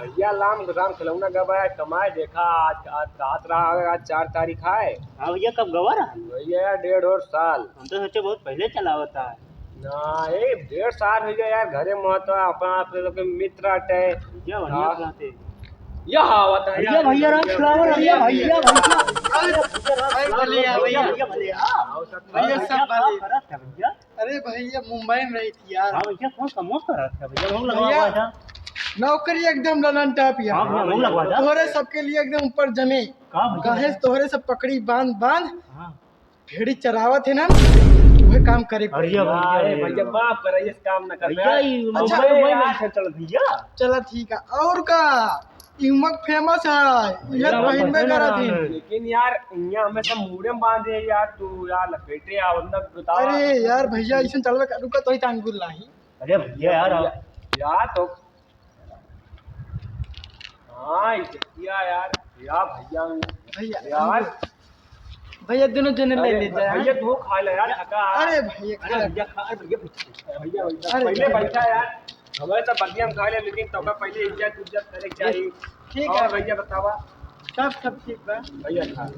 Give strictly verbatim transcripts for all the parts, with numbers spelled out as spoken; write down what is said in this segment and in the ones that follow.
भैया, राम, राम खेलौना गवा है, कमाए देखा, आज, आज रात रहा, आज चार तारीख है। हाँ भैया, कब गवा रहा? भैया यार, डेढ़ और साल। हम तो सोचे बहुत पहले चलावत है। ना, ए, डेढ़ साल हो गया यार, घरे में तो अपन आप लोग के मित्र आटे। भैया, बढ़िया हाँ। बात है। यह आवत है भैया, यार। भैया, राम खिलावन, भैया, भैया, भैया। अरे, भैया, भैया, भैया, भैया। आओ, सब भैया, भैया, सब का भले। करत है भैया? अरे भैया, मुंबई में रही थी यार। हाँ भैया, कौन सा मौसम रहता है भैया? भूख लगा भैया, हुआ था। नौकरी एकदम ललन टाप यार। हाँ भैया, भूख लगा हुआ था। तोहरे सबके लिए एकदम ऊपर जमे। का भैया? काहे से तोहरे सब पकड़ी बांध बांध हाँ। भेड़ी चरावत है ना, वह काम करे। अरे भैया, अरे भैया, भैया। माफ करा, ये काम ना कर भैया, यार। ई अच्छा, मुंबई में यार। नहीं चल भैया। चला ठीक है, और का? इमक famous है, इहे भैया, तो हम पहनबे पहन करत रहा ही। है। लेकिन यार, इहाँ हमेशा मूड़े में बांधे यार, तू यार लपेटे आ, मतलब बतावा। अरे यार भैया, ऐसे चलबे कर, रुका तो ही टांग गुल लाही। अरे भैया यार, यार तो हाँ, इज्जतिया यार, या भैया, भैया, यार। भैया, दोनों जने ले अरे, ले जाए। भैया, तू खा ले यार, थका। अरे भैया, अरे खा। भैया, खा, अरे भैया, भैया, भैया, अरे पहले भैया। बैठा यार, हमारे सब बगिया में खा ले, लेकिन तोका पहले इज्जत, उज्जत करे के चाहिए। ठीक और है। भैया, बतावा। सब, सब ठीक बा। भैया, खा।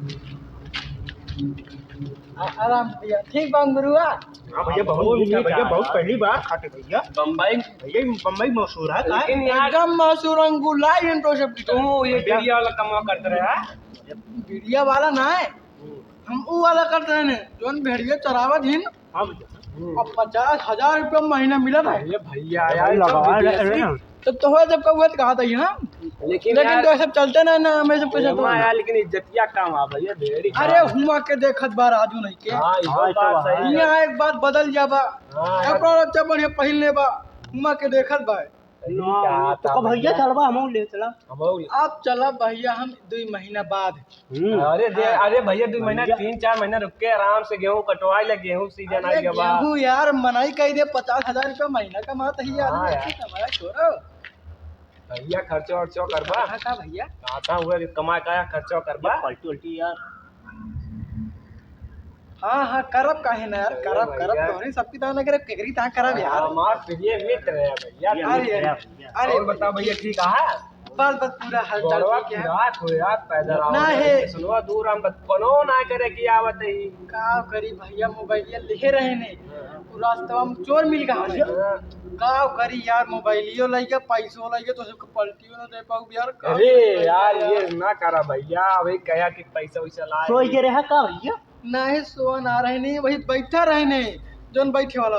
आ-, आराम से भैया। ठीक बा, गुरुआ। हाँ भैया, बहुत बहुत मीठा मीठा भैया, है बहुत यार। पहली बार खाते भैया। बम्बई भैया, बम्बई मशहूर है, का है? लेकिन यार एकदम मशहूर अंगूर लाई इन तो सब तू ये भैया। बीड़िया वाला कमवा करते रहे, हाँ? बीड़िया वाला ना है, हम्म। हम ऊ वाला करते रहे ने, जोन भेड़िया चरावत हिन, हाँ भैया। हम्म। अब पचास हजार रुपया महीना मिलत है। अरे भैया, अरे यार, लगा, एकदम अरे, विदेशी। अरे। तो तोहरा जब कबूत कहा था यहाँ, लेकिन लेकिन यार, तो सब चलते ना, ना, हमें सब पैसा तो ना। यार, लेकिन इज्जतिया काम आ भैया, भेड़ी अरे, काम। हुमा के देखत बा राजू नहीं के। हाँ, ये हाँ, बात तो सही है। यहाँ एक बात बदल जाबा। हाँ। कपड़ा लत्ता बढ़िया पहिन लेबा, हुमा के देखत बा। सही ना, कहा तो था कब भैया भैया। चलबा, हम ले चला। हम लोग आप चला भैया, हम दुई महीना बाद। हम्म। अरे दे, हाँ। अरे भैया, दुई महीना, भैया। तीन चार महीना रुक के आराम से गेहूं कटवाई ले, गेहूं सीजन अरे आई गवा। गेहूं यार, मनाई कही दे, पचास हजार रुपया महीना कमात है यार, हाँ ऐसे यार। कमाया छोड़ो। भैया, खर्चा वर्चा करबा? कहाँ का भैया? कहाँ का हुआ कि कमा का खर्चा करबा? पलटी उल्टी यार। हाँ, हाँ, करब काहे ना यार, अरे करब, करब, भैया। तोहरे सबकी दाना करब, केकरी ता करब यार। हमार प्रिय मित्र है भैया। अरे, अरे, अरे, अरे और बताओ भैया, ठीक है? बस, बस, पूरा हाल चाल गोड़वा ठीक है। पिरात हो यार, पैदल ना आवत है। है। सुनवा दूर हम बत-, फोनो ना करे कि आवत है। का करी भैया, मोबाइलिया लिहे रहे ने। हाँ। उ रास्ता में चोर मिल गया है। हाँ। का करी यार, मोबाइलियो लइके, पैसो लइके, तो सबके पलटियो ना दे पाऊ यार। का अरे करी यार, यार? ये ना करा भैया, अभी कहा कि पैसा वैसा लाए। सोई के रहा का भैया? नहीं, सोआ ना रहे नहीं, वही बैठा रहे नहीं, जोन बैठे वाला।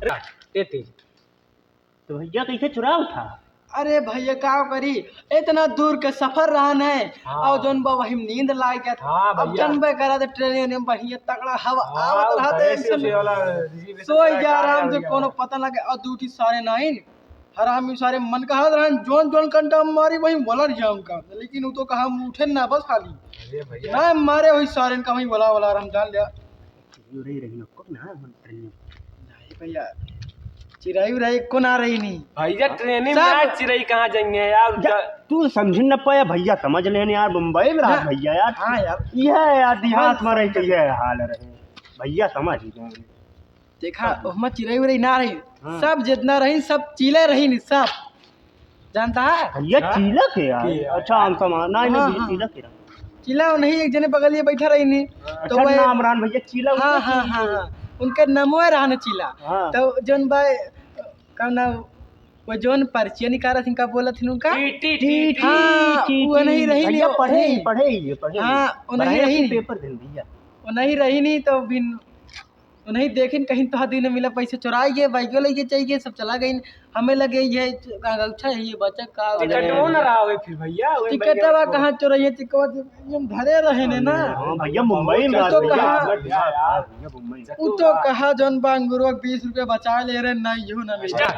अरे, ए तेरी। तो भैया कैसे चुरा उठा? अरे भैया का करी, इतना दूर के सफर रहा नहीं, हाँ। और जोन बा वही नींद लाग गया। हाँ अब भैया। जनबे करा तो ट्रेन में बढ़िया तगड़ा हवा हाँ, आवत रहा तो ऐसे ऐसे में वाला रिजर्वेशन सोई करा जा के रहा आया हम जो भैया। कोनो पता लगे और ड्यूटी सारे नाइन हरामी सारे मन कहत रहन, जोन जोन कंटा मारी वही वलर जाऊं का, लेकिन उ तो कहा हम उठे ना बस खाली। अरे भैया। ना मारे वही सारे का वही वला वला हम जान लिया। चिरई उरई रही नको ना, हम ट्रेन में। नहीं भैया, चिरई उरई को ना रही नहीं। भैया, ट्रेन में सब ना चिरई कहाँ जाएंगे यार? जा, तू समझ न पाया भैया, समझ लेने यार, बम्बई में रहा ना। भैया यार। हाँ यार। यह यार, देहात हाँ, में रही तो समझ। यह हाल रहे। भैया, समझ गए। देखा, हाँ। ओहमा चिरई उरई ना रही। हाँ। सब जितना रही, सब चीले रही नहीं, सब। जानता है? भैया, हाँ? चीला के यार? के यार? अच्छा, हम समा-, नहीं, नहीं, हाँ, भैया, हाँ। चीला के यार। चीला नहीं, एक जने बगलिए बैठा रही नहीं। अच्छा, तो वह नाम रहन भैया, चीला हाँ, उनका हाँ, चीला। हाँ, हाँ। उनका नामो है रहन चीला। हाँ। तो जोन भाई, का नाम, वो जोन पर्चिया निकाला थी, का बोला थी उनका? टी, टी, टी, टी, हाँ, टी, वो टी। नहीं रही भैया, नहीं, पढ़े ही, नहीं। पढ़े ही, पढ़े ही। हाँ, वो नहीं बढ़िया रही से नहीं। पेपर दे भैया। वो नहीं रही नहीं, तो बिन उन्हीं देखिन कहीं तो दिन मिला पैसे चुराई गए, बाइको लेके चल गए, सब चला गए। हमें लगे ये अंगूठा है, ये बचा का हो गया? टिकटवा ना रहा होई फिर भैया, वही टिकटवा भैया को। कहाँ चोरइया, टिकटवा तो हम धरे रहे ने ना। हाँ भैया, मुंबई में तो भैया, कहाँ? भैया, भैया, मुंबई में। उ तो कहा जौन बा अंगूरवा बीस रुपया बचा ले रहे, ना यो ना ले। अच्छा।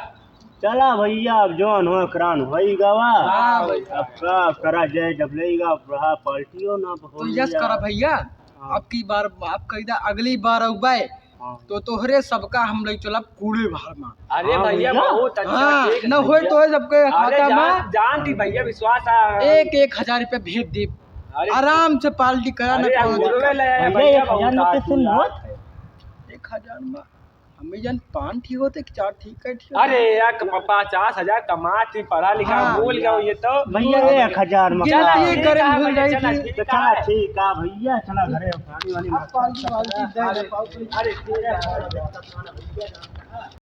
चला भैया, अब जौन हो करान होई गवा। हाँ भैया। अब का करा जाए, जब लेगा रहा पार्टियो ना तो यस करा भैया, हाँ। अब की बार माफ कर दा, अगली बार अउबे हाँ। तो तोहरे सबका हम लई चलब कूड़े भर में। अरे हाँ भैया, भैया। बहुत अच्छा, हाँ, ठीक है न होए भैया। तो सबके अरे खाता जान, में जान दी भैया, विश्वास है। एक, एक हजार रुपया भेज दी। अरे आराम से पार्टी करा ना अरे कोनो अंगूरवे दिक्कत। ले आए भैया, भैया, एक हजार बहुत में कैसे आशीर्वाद होत? है। एक हजार में मैं जान पान ठीक होते कि चार ठीक है, ठीक है। अरे यार, क-, पचास हजार कमात ही, पढ़ा लिखा, हाँ। भूल गया ये तो। भैया, एक हजार में ये चला, नहीं ठीक करे, है भूल भैया, जाए चला, थी। ठीक तो चला, है। ठीक है भैया, चला घरे, पानी वानी अब मत पार्टी वार्टी दे दे, अरे, पार्टी। अरे, ठीक है।